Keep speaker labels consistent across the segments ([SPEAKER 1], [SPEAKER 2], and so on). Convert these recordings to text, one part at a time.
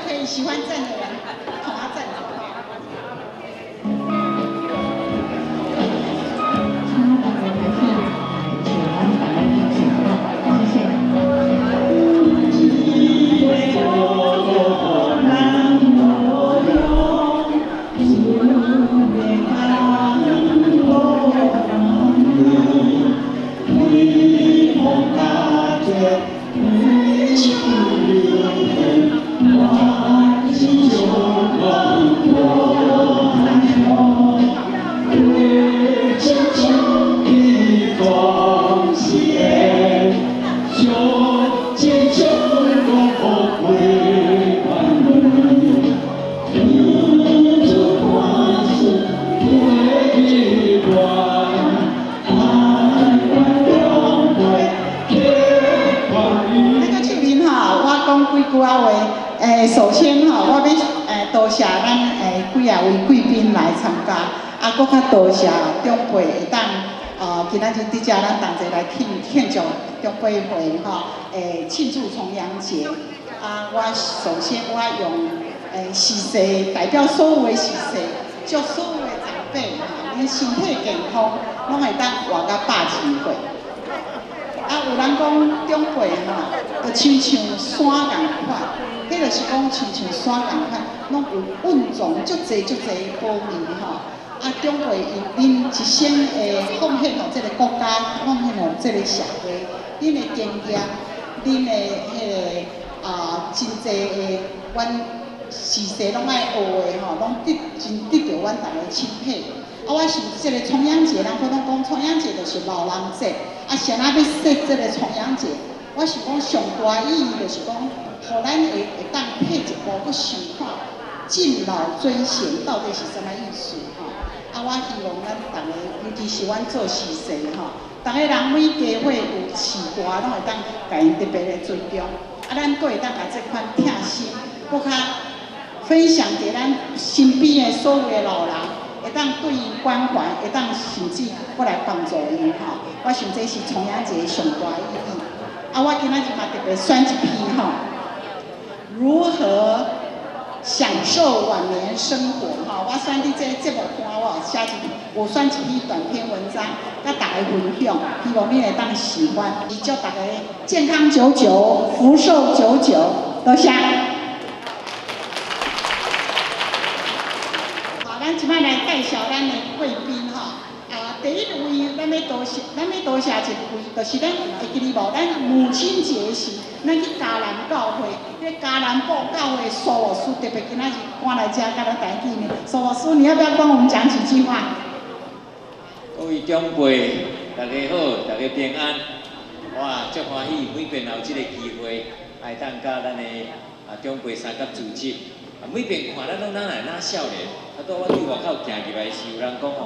[SPEAKER 1] 可以喜歡站的人，同他站著。
[SPEAKER 2] 請大家拍手來祝咱大家拍手，謝謝。
[SPEAKER 1] 那個秀玲吼，我講幾句仔話。首先吼，我欲多謝咱幾仔位貴賓來參加，啊，閣較多謝長輩會當今仔日佇遮咱同齊來慶祝長輩會吼，慶祝重陽節。啊，我首先我用司祭代表所有的司祭，祝所有的長輩吼，恁身體健康，攏會當活到102歲。啊，有人講長輩吼，就親像山仝款，彼就是講親像山仝款，攏有蘊藏足濟足濟寶物吼。啊，長輩𪜶一生會奉獻予這个國家，奉獻予這个社會，恁的經驗，恁的彼个啊，真濟的，阮自細攏愛學的吼，攏得真得著阮逐个親體。啊，我想這个重陽節，人普通講重陽節就是老人節，啊，啥人欲設這个重陽節？我想講上大意義就是講，予咱會當退一步，閣想看敬老尊賢到底是啥物意思吼。啊，我希望咱逐个，尤其是阮做司祭吼，逐个人每家伙有序大，攏會當共𪜶特別的尊重。啊，咱閣會當共這款疼心，閣較分享給咱身邊的所有的老人，會當對𪜶關懷，會當甚至閣來幫助𪜶吼。我想這是重陽節上大的意義。啊，我今仔日嘛特別選一篇吼，如何享受晚年生活吼。我選佇這節目單，我有寫一，有選一篇短篇文章，佮大家分享，希望你會當喜歡。祝大家健康久久，福壽久久，多謝。好，咱這擺來介紹咱的貴賓吼。啊，第一位，咱欲多謝，咱欲多謝一位，就是咱會記得無？咱母親節時，咱去嘉南教會，彼個嘉南部教會蘇牧師特別今仔日趕來遮，佮咱大家見面。蘇牧師，你要不要幫我們講幾句話？
[SPEAKER 3] 各位長輩，大家好，大家平安。哇，足歡喜，每遍有這个機會，會當佮咱的長輩相佮組織。啊，每遍看咱攏哪來哪少年。啊，拄我對外口行入來時，有人講吼，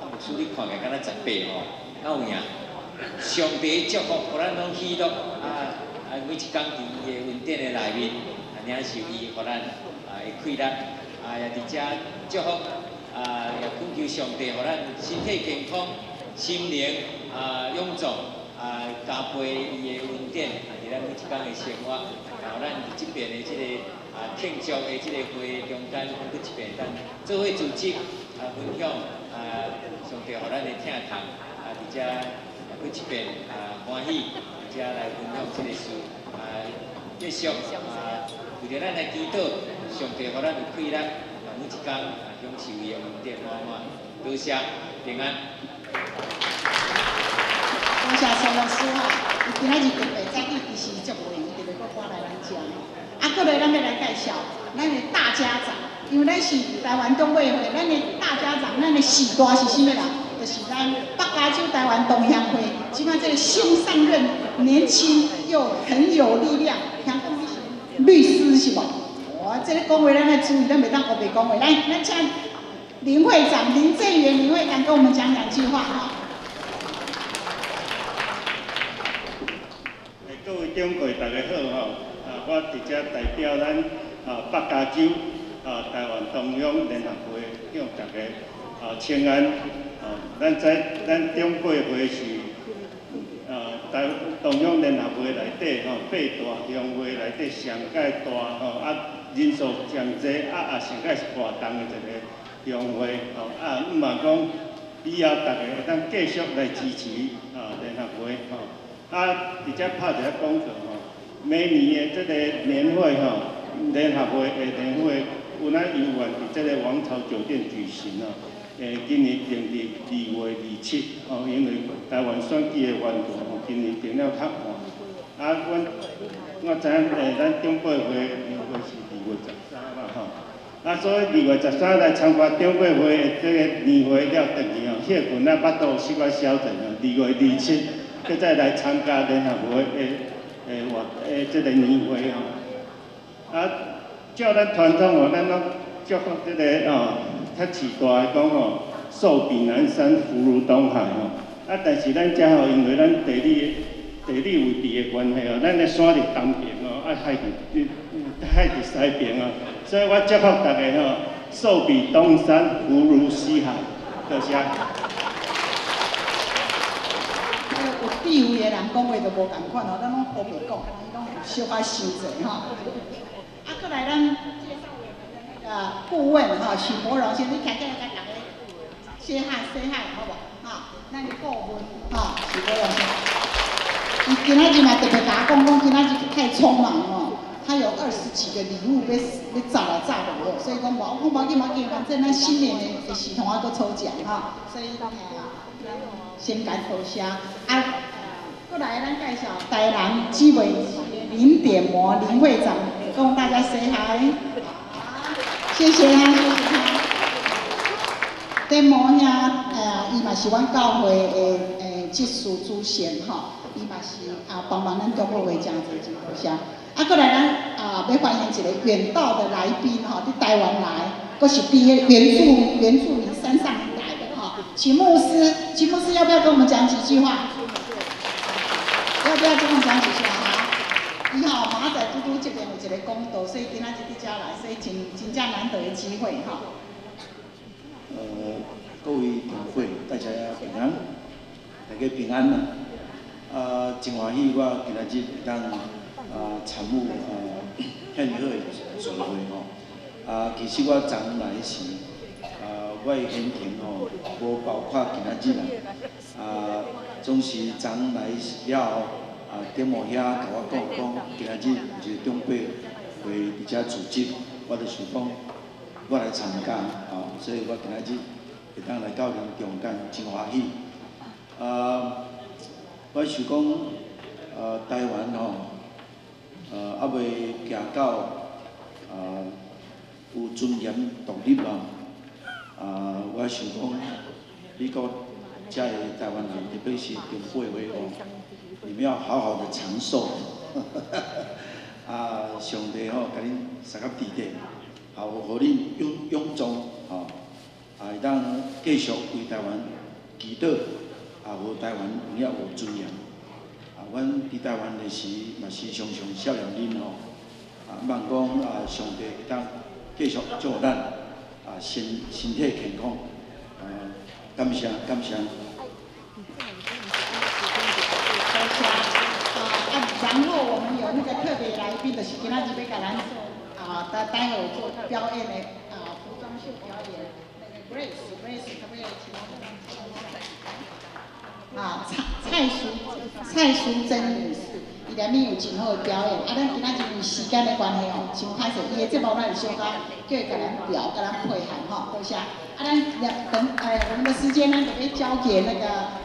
[SPEAKER 3] 啊，牧師你看起來敢若18吼，敢有影？上帝祝福，予咱攏喜樂。啊啊，每一工佇伊的恩典的內面，啊，領受伊，予咱啊會氣力。啊，也佇遮祝福，啊，也懇求上帝，予咱身體健康，心靈啊勇壯，啊加倍伊的恩典，啊，佇咱每一工的生活，然後咱佇這邊的這個啊慶祝的這個會中間，閣一遍咱做伙組織啊分享啊，上帝予咱的疼痛啊，佇遮閣一遍啊歡喜，佇遮來分享這個事啊，繼續啊，為著咱來祈禱，上帝予咱有氣力，啊每一工啊享受伊的恩典滿滿，多謝平安。
[SPEAKER 1] 多謝蘇牧師吼，伊今仔日特別早起其實足無閒，特別閣趕來咱遮吼。啊，閣來咱欲來介紹咱的大家長，因為咱是台灣長輩會，咱的大家長，咱的序大是啥物人？就是咱北加州台灣同鄉會，這擺這個新上任，年輕又很有力量，聽講你是律師是無？哇，這個講話咱愛注意，咱袂當烏白講話。來，咱請林會長林正元林會長跟我們講兩句話哈。
[SPEAKER 4] 各位長輩，大家好吼！啊，我佇遮代表咱啊北加州啊台灣同鄉聯合會向大家啊請安。啊，咱知咱長輩會是啊台同鄉聯合會內底吼八大鄉會內底上蓋大吼啊，人數上濟，啊也上蓋是活動的一個鄉會吼，啊，毋望講以後逐家會當繼續來支持啊聯合會吼。啊，佇遮拍一下廣告吼，每年的這個年會吼，聯合會的年會，有咱有緣佇這個王朝酒店舉行哦。今年定佇2月27，吼，因為台灣選舉的緣故吼，今年定了較晚。啊，阮我知影咱長輩會年會是2月13嘛吼。啊，所以2月13來參加長輩會的這個年會了，轉去吼，歇睏啊，腹肚小可消者吼，2月27，閣再來參加聯合會的活的這個年會吼。啊，照咱傳統吼，咱攏祝福這個吼，較市大的講吼，壽比南山，福如東海吼。啊，但是咱遮吼，因為咱地理位置的關係吼，咱的山佇東邊吼，啊海佇西邊哦，所以我祝福大家吼，壽比東山，福如西海，多謝。
[SPEAKER 1] 有智慧的人講話就無仝款吼，咱攏烏白講，伊攏有小可想者吼。啊，閣來咱介紹我們的那個顧問哈，許柏榮先生，徛起來共大家 say hi say hi 好無？哈，咱的顧問哈，許柏榮先生。伊今仔日嘛特別共我講，講今仔日太匆忙哦，他有20幾個禮物欲走來走落，所以講無，我講無要緊無要緊，反正咱新年的時頭還閣抽獎哈，所以先共多謝。啊，閣來咱介紹台南基偉林點模林會長，跟大家 say hi，謝謝他，謝謝他。點模兄，伊嘛是阮教會的執事主席吼，伊嘛是啊幫忙咱長老會誠濟，真多謝。啊，閣來咱啊欲歡迎一個遠道的來賓吼，佇台灣來，閣是佇彼原住民山上來的吼，秦牧師，秦牧師要不要跟我們講幾句話？要不要跟我們講幾句話？好，伊吼明仔載拄拄這邊有一個講道，所以今仔日佇遮來，所以真真正難得的機會吼。
[SPEAKER 5] 各位長輩，大家平安，大家平安啦。啊，真歡喜我今仔日會當啊參與啊遐爾好的聚會吼。啊，其實我昨來時，啊，我的行程吼無包括今仔日啦。啊，總是昨來了後，啊，點模兄共我講講，今仔日有一個長輩會佇遮組織，我就想講我來參加，吼，所以我今仔日會當來到恁中間，真歡喜。啊，我想講，台灣吼，猶未行到啊有尊嚴獨立啊。啊，我想講，美國遮的台灣人，特別是長輩會吼，你們要好好的長壽。啊，上帝吼，共恁相佮佇咧，也有予恁勇壯吼，啊，會當繼續為台灣祈禱，啊，予台灣有影有尊嚴。啊，阮佇台灣的時嘛是常常想念恁吼，啊，望講啊，上帝會當繼續祝福咱啊，身體健康，啊，感謝感謝。
[SPEAKER 1] 多謝。啊，然後我們有那個特別來賓，就是今仔日欲共咱做啊，待會做表演的啊，服裝秀表演，那個 Grace，Grace 可不可以請她過來？啊，蔡淑珍女士，伊內面有真好的表演。啊，咱今仔日因為時間的關係吼，傷歹勢，伊的節目咱會小可叫伊共咱表，共咱配合吼，多謝。啊，咱等，我們的時間呢，就欲交給那個。